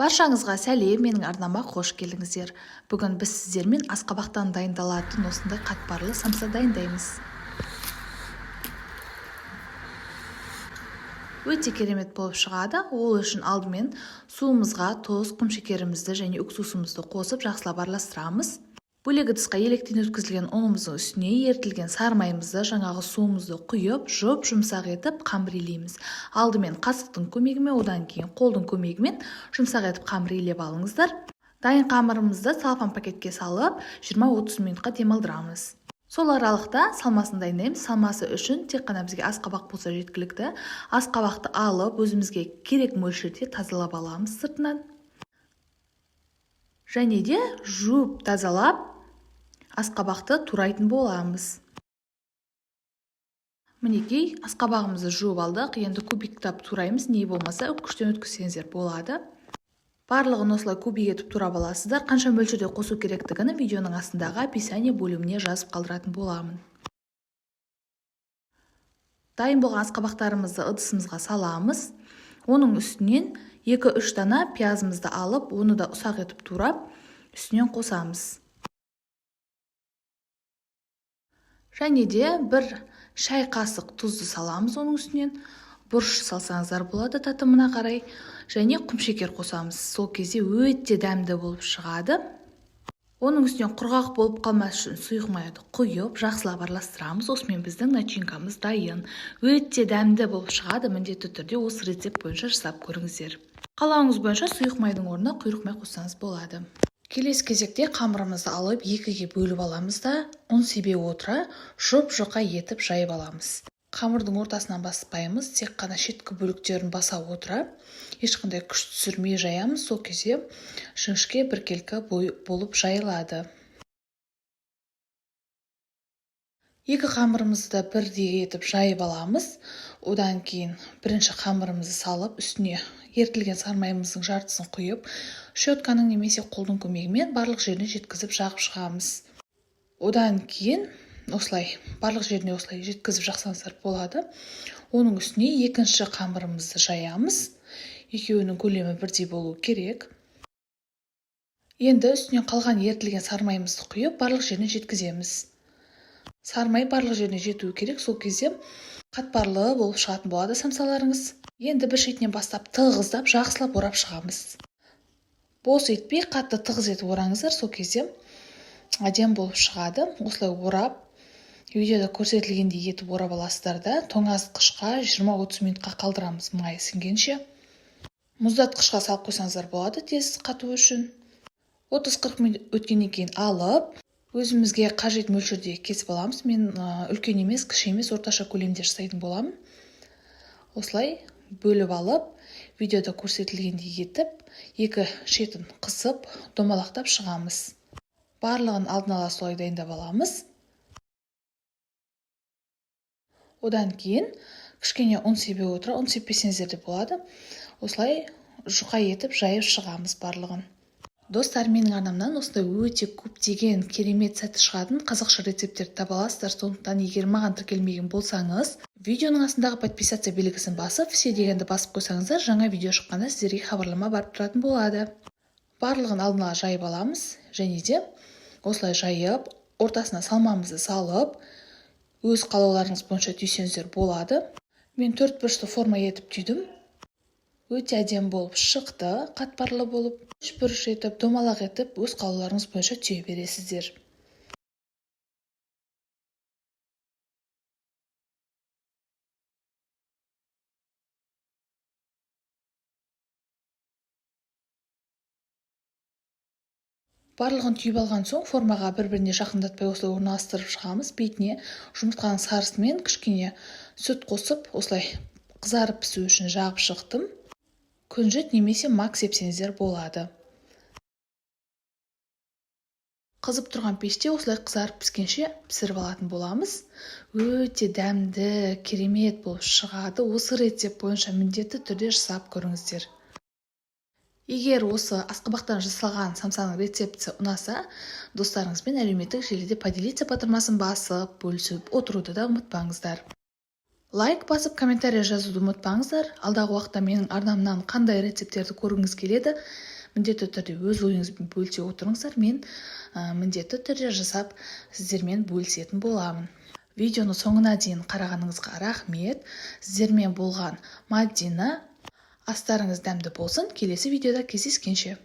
Баршаңызға сәлем, менің арнама қош келдіңіздер. Бүгін біз сіздермен асқабақтан дайындалатын осындай қатпарлы самса дайындаймыз. Өте керемет болып шығады. Ол үшін алдымен суымызға тұз, құмшекерімізді және уксусымызды қосып жақсылап араластырамыз. Бөлек ыдысқа електен өткізілген ұнымыздың үстіне ерітілген сары майымызды, жаңағы суымызды құйып, жұп-жұмсақ етіп қамыр илейміз. Алдымен қасықтың көмегімен, одан кейін қолдың көмегімен жұмсақ етіп қамыр илеп алыңыздар. Дайын қамырымызды целлофан пакетке салып, 20-30 минутқа демалдырамыз. Сол аралықта салмасын дайындаймыз. Салмасы үшін тек қана бізге асқабақ болса жеткілікті. Асқабақты алып, өзімізге керек мөлшерде тазалап аламыз сыртынан. Және де жуып тазалап асқабақты турайтын боламыз. Мінекей, асқабағымызды жуып алдық. Енді кубиктап тураймыз, не болмаса үккіштен өткізсеңіздер болады. Барлығын осылай кубик етіп турап аласыздар. Қанша мөлшерде қосу керектігін видеоның астындағы описание бөліміне жазып қалдыратын боламын. Дайын болған асқабақтарымызды ыдысымызға саламыз. Оның үстінен 2-3 дана пиязымызды алып, оны да ұсақ етіп турап, үстінен қосамыз. Және де бір шай қасық тұзды саламыз оның үстінен. Бұрыш салсаңыздар болады татымына қарай. Және құмшекер қосамыз. Сол кезде өте дәмді болып шығады. Оның үстінен құрғақ болып қалмас үшін сұйық майды құйып, жақсылап араластырамыз. Осымен біздің начинкамыз дайын. Өте дәмді болып шығады. Міндетті түрде осы рецепт бойынша жасап көріңіздер. Қалауыңыз бойынша сұйық майдың орнына құйрық май қоссаңыз болады. Келесі кезекте қамырымызды алып екіге бөліп аламыз да, ұн себе отыра жұп-жұқа етіп жайып аламыз. Қамырдың ортасынан баспаймыз, тек қана шеткі бөліктерін баса отыра, ешқандай күш түсірмей жаямыз. Сол кезде жіңішке біркелкі болып жайылады. Екі қамырымызды да бірдей етіп жайып аламыз. Одан кейін бірінші қамырымызды салып, үстіне ерітілген сары майымыздың жартысын құйып, щетканың немесе қолдың көмегімен барлық жеріне жеткізіп жағып шығамыз. Одан кейін осылай барлық жеріне осылай жеткізіп жақсаңыздар болады. Оның үстіне екінші қамырымызды жаямыз. Екеуінің көлемі бірдей болу керек. Енді үстінен қалған ерітілген сары майымызды құйып, барлық жеріне жеткіземіз. Сары май барлық жеріне жетуі керек, сол кезде қатпарлы болып шығатын болады самсаларыңыз. Енді бір шетінен бастап тығыздап жақсылап орап шығамыз. Бос етпей қатты тығыз етіп ораңыздар, сол кезде әдемі болып шығады. Осылай орап, видеода көрсетілгендей етіп орап аласыздар да, тоңазытқышқа 20-30 минутқа қалдырамыз май сіңгенше. Мұздатқышқа салып қойсаңыздар болады тез қату үшін. 30-40 минут өткеннен кейін алып, өзімізге қажет мөлшерде кесіп аламыз. Мен үлкен емес, кіші емес, орташа көлемде жасайтын боламын. Осылай бөліп алып, видеода көрсетілгендей етіп, екі шетін қысып, домалақтап шығамыз. Барлығын алдын ала солай дайындап аламыз. Одан кейін кішкене ұн себе отыра, ұн сеппесеңіздер де болады. Осылай жұқа етіп жайып шығамыз барлығын. Достар, менің арнамнан осындай өте көптеген керемет сәтті шығатын қазақша рецепттерді таба аласыздар. Сондықтан егер маған тіркелмеген болсаңыз, видеоның астындағы подписаться белгісін басып, все дегенді басып қойсаңыздар, жаңа видео шыққанда сіздерге хабарлама барып тұратын болады. Барлығын алдын ала жайып аламыз және де осылай жайып, ортасына салмамызды салып, өз қалауларыңыз бойынша түйсеңіздер болады. Мен төрт бұрышты форма етіп түйдім. Өте әдемі болып шықты, қатпарлы болып, үш бұрыш етіп, домалақ етіп, өз қалауларыңыз бойынша түйе бересіздер. Барлығын түйіп алған соң формаға бір-біріне жақындатпай осылай орналастырып шығамыз. Бетіне жұмыртқаның сарысымен кішкене сүт қосып, осылай қызарып пісу үшін жағып шықтым. Күнжіт немесе мак сепсеңіздер болады. Қызып тұрған пеште осылай қызарып піскенше пісіріп алатын боламыз. Өте дәмді, керемет болып шығады. Осы рецепт бойынша міндетті түрде жасап көріңіздер. Егер осы асқабақтан жасалған самсаның рецептісі ұнаса, достарыңызбен әлеуметтік желіде поделиться батырмасын басып, бөлісіп отыруды да ұмытпаңыздар. Лайк басып, комментарий жазуды ұмытпаңыздар. Алдағы уақытта менің арнамнан қандай рецепттерді көргіңіз келеді, міндетті түрде өз ойыңызбен бөлісе отырыңыздар. Мен міндетті түрде жасап, сіздермен бөлісетін боламын. Видеоны соңына дейін қарағаныңызға рахмет. Сіздермен болған Мадина. Астарыңыз дәмді болсын! Келесі видеода кездескенше!